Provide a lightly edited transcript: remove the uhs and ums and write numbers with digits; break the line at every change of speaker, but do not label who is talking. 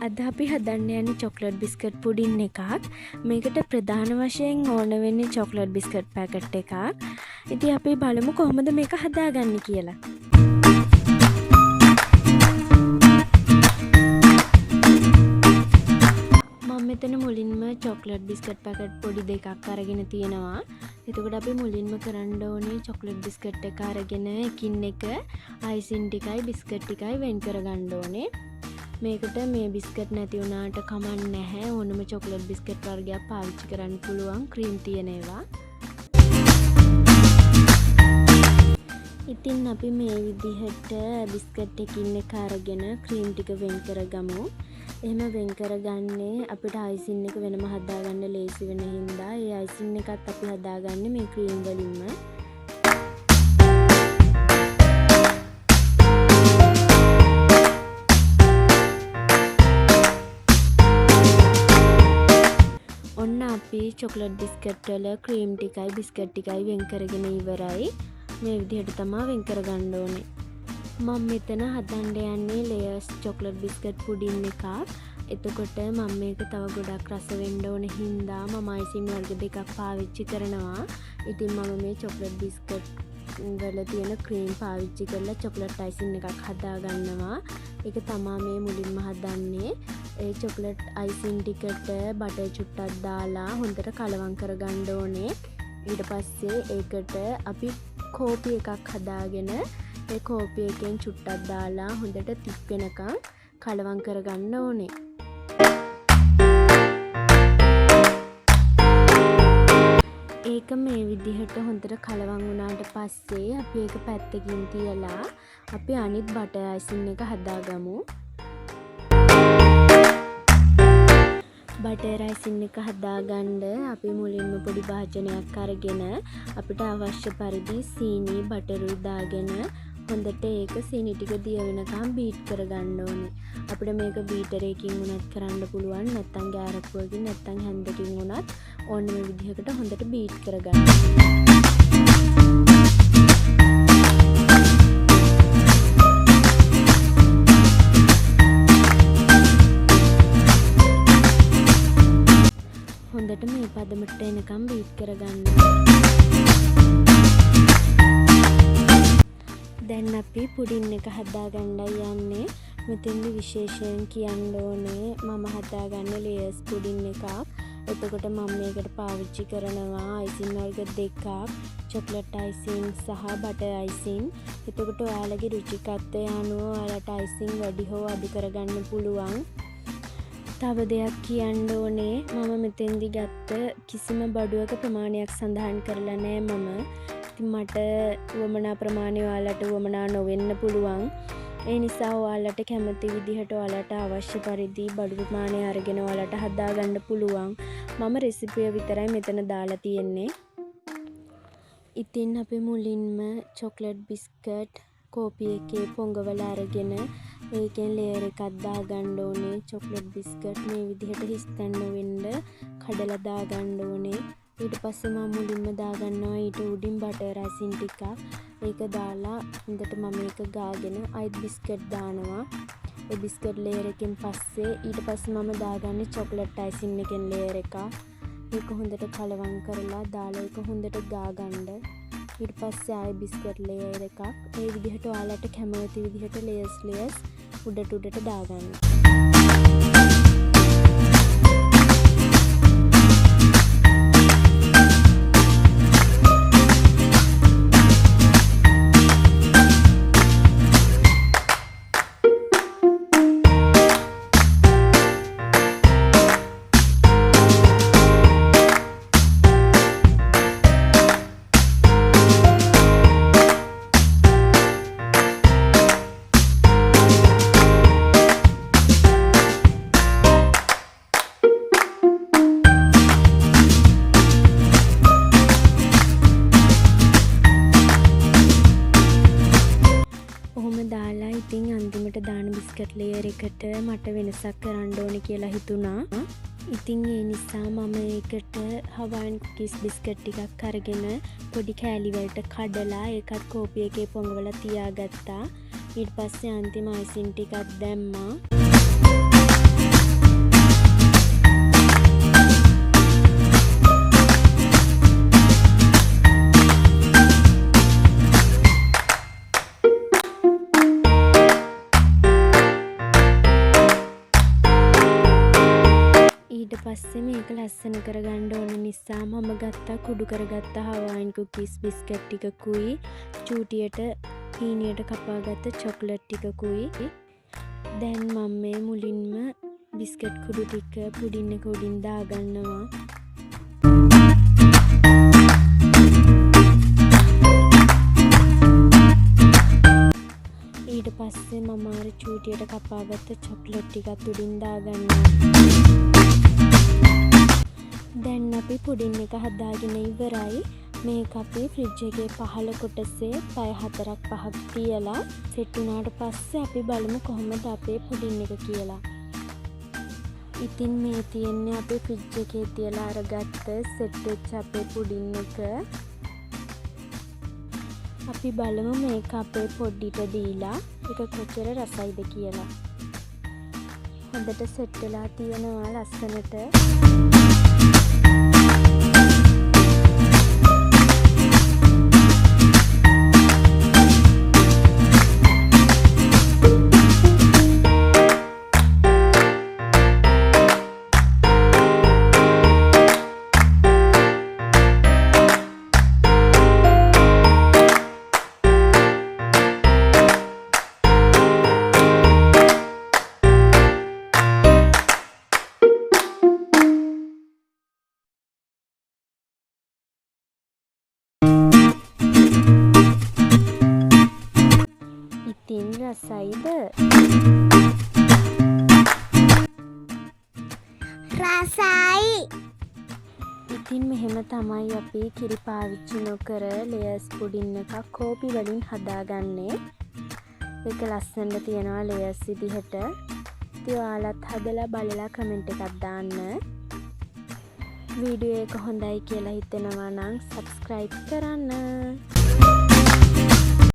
අද අපි හදන්න යන්නේ චොක්ලට් බිස්කට් පුඩින් එකක්. මේකට ප්‍රධාන වශයෙන් ඕන වෙන්නේ චොක්ලට් බිස්කට් පැකට් එකක්. ඉතින් අපි බලමු කොහොමද මේක හදාගන්නේ කියලා. මම මෙතන මුලින්ම චොක්ලට් බිස්කට් පැකට් පොඩි දෙකක් අරගෙන තියෙනවා. එතකොට අපි මුලින්ම කරන්න ඕනේ චොක්ලට් බිස්කට් එක අරගෙන එකින් එක අයිසින් ටිකයි බිස්කට් ටිකයි වෙන් කරගන්න ඕනේ. මේකට මේ බිස්කට් නැති වුණාට කමක් නැහැ. ඕනම චොක්ලට් බිස්කට් වර්ගයක් පාවිච්චි කරන්න පුළුවන් ක්‍රීම් තියෙන ඒවා. ඉතින් අපි මේ විදිහට බිස්කට් එකින් එක අරගෙන ක්‍රීම් ටික වෙන් කරගමු. එහෙම වෙන් කරගන්නේ අපිට අයිසින් එක වෙනම හදාගන්න ලේසි වෙන හින්දා. ඒ අයිසින් එකත් අපි හදාගන්නේ මේ ක්‍රීම් වලින්ම. ඔන්න අපි චොක්ලට් බිස්කට් වල ක්‍රීම් ටිකයි බිස්කට් ටිකයි වෙන් කරගෙන ඉවරයි. මේ විදිහට තමා වෙන් කරගන්න ඕනේ. මම මෙතන හදන්න යන්නේ ලේයර්ස් චොක්ලට් බිස්කට් පුඩින් එකක්. එතකොට මම මේක තව ගොඩක් රස වෙන්න ඕන හින්දා මම අයිසින් වර්ග දෙකක් පාවිච්චි කරනවා. ඉතින් මම මේ චොක්ලට් බිස්කට් වල තියෙන ක්‍රීම් පාවිච්චි කරලා චොක්ලට් අයිසින් එකක් හදාගන්නවා. ඒක තමා මේ මුලින්ම හදන්නේ. ඒ චොක්ලට් අයිසින් ටිකට බටර් චුට්ටක් දාලා හොඳට කලවම් කරගන්න ඕනේ. ඊට පස්සේ ඒකට අපි කෝපි එකක් හදාගෙන ඒ කෝපි එකෙන් චුට්ටක් දාලා හොඳට තික් වෙනකන් කලවම් කරගන්න ඕනේ. ඒක මේ විදිහට හොඳට කලවම් වුණාට පස්සේ අපි ඒක පැත්තකින් තියලා අපි අනිත් බටර් අයිසින් එක හදාගමු. බටර් අයිසින් එක හදාගන්න අපි මුලින්ම පොඩි භාජනයක් අරගෙන අපිට අවශ්‍ය පරිදි සීනි බටරුයි දාගෙන හොඳට ඒක සීනි ටික දිය වෙනකම් බීට් කරගන්න ඕනේ. අපිට මේක බීටරයකින් වුණත් කරන්න පුළුවන්, නැත්නම් ගෑරප්පුවකින්, නැත්නම් හැන්දකින් වුණත් ඕනම විදිහකට හොඳට බීට් කරගන්න. හොඳට මේ පදමට එනකම් බීට් කරගන්න. දැන් අපි පුඩින් එක හදාගන්නයි යන්නේ. මෙතෙන්දි විශේෂයෙන් කියන්න ඕනේ මම හදාගන්නේ ලේයර්ස් පුඩින් එකක්. එතකොට මම මේකට පාවිච්චි කරනවා අයිසින් වර්ග දෙකක්, චොක්ලට් අයිසින් සහ බටර් අයිසින්. එතකොට ඔයාලගේ රුචිකත්වය අනුව ඔයාලට අයිසින් වැඩි හෝ අඩු කරගන්න පුළුවන්. තව දෙයක් කියන්න ඕනේ, මම මෙතෙන්දි ගත්ත කිසිම බඩුවක ප්‍රමාණයක් සඳහන් කරලා නෑ මම. ඉතින් මට උවමනා ප්‍රමාණය ඔයාලට උවමනා නොවෙන්න පුළුවන්. ඒ නිසා ඔයාලට කැමති විදිහට ඔයාලට අවශ්‍ය පරිදි බඩු ප්‍රමාණය අරගෙන ඔයාලට හදාගන්න පුළුවන්. මම රෙසිපිය විතරයි මෙතන දාලා තියෙන්නේ. ඉතින් අපි මුලින්ම චොක්ලට් බිස්කට් කෝපි එකේ පොඟවල අරගෙන ඒකෙන් ලේයර් එකක් දාගන්න ඕනේ. චොක්ලට් බිස්කට් මේ විදිහට හිස්තැන් නොවෙන්න කඩලා දාගන්න ඕනේ. ඊට පස්සේ මම මුලින්ම දාගන්නවා ඊට උඩින් බටර් අයිසින් ටිකක්. ඒක දාලා හොඳට මම ඒක ගාගෙන ආයෙත් බිස්කට් දානවා. ඒ බිස්කට් ලේයර් එකෙන් පස්සේ ඊට පස්සේ මම දාගන්නේ චොක්ලට් අයිසින් එකෙන් ලේයර් එකක්. ඒක හොඳට කලවම් කරලා දාලා ඒක හොඳට ගාගන්න. ඊට පස්සේ ආයෙ බිස්කට් ලේයර් එකක්. ඒ විදිහට ඔයාලට කැමති විදිහට ලේයර්ස් ලේයර්ස් උඩට උඩට දාගන්න. ඔහොම දාලා ඉතින් අන්තිමට දාන බිස්කට් ලේයර් එකට මට වෙනසක් කරන්න ඕනේ කියලා හිතුණා. ඉතින් ඒ නිසා මම ඒකට හවයින් කුකීස් බිස්කට් ටිකක් අරගෙන පොඩි කෑලි වලට කඩලා ඒකත් කෝපි එකේ පොඟවලා තියාගත්තා. ඊට පස්සේ අන්තිම අයිසින් ටිකක් දැම්මා. ඊට පස්සේ මේක ලස්සන කරගන්න ඕන නිසා මම ගත්තා කුඩු කරගත්ත හවායින් කුකීස් බිස්කට් ටිකකුයි චූටියට හීනියට කපාගත්ත චොක්ලට් ටිකකුයි. දැන් මම මේ මුලින්ම බිස්කට් කුඩු ටික පුඩින් එක උඩින් දාගන්නවා. ඊට පස්සේ මම අර චූටියට කපාගත්ත චොක්ලට් ටිකත් උඩින් දාගන්නවා. දැන් අපි පුඩින් එක හදාගෙන ඉවරයි. මේක අපි ෆ්‍රිජ් එකේ පහළ කොටසේ පැය 4ක් 5ක් තියලා සෙට් වුණාට පස්සේ අපි බලමු කොහොමද අපේ පුඩින් එක කියලා. ඉතින් මේ තියෙන්නේ අපි ෆ්‍රිජ් එකේ තියලා අරගත්ත සෙට් වෙච්ච අපේ පුඩින් එක. අපි බලමු මේක අපේ පොඩ්ඩිට දීලා ඒක කොච්චර රසයිද කියලා. හොඳට සෙට් වෙලා තියෙනවා ලස්සනට. ඉතින් රසයිද?
රසයි.
ඉතින් මෙහෙම තමයි අපි කිරි පාවිච්චි නොකර ලේයර්ස් පුඩින් එකක් කෝපි වලින් හදාගන්නේ. ඒක ලස්සනට තියෙනවා ලේයර්ස් විදිහට. ඉතින් ඔයාලත් හදලා බලලා කමෙන්ට් එකක් දාන්න. වීඩියෝ එක හොඳයි කියලා හිතෙනවා නම් සබ්ස්ක්‍රයිබ් කරන්න.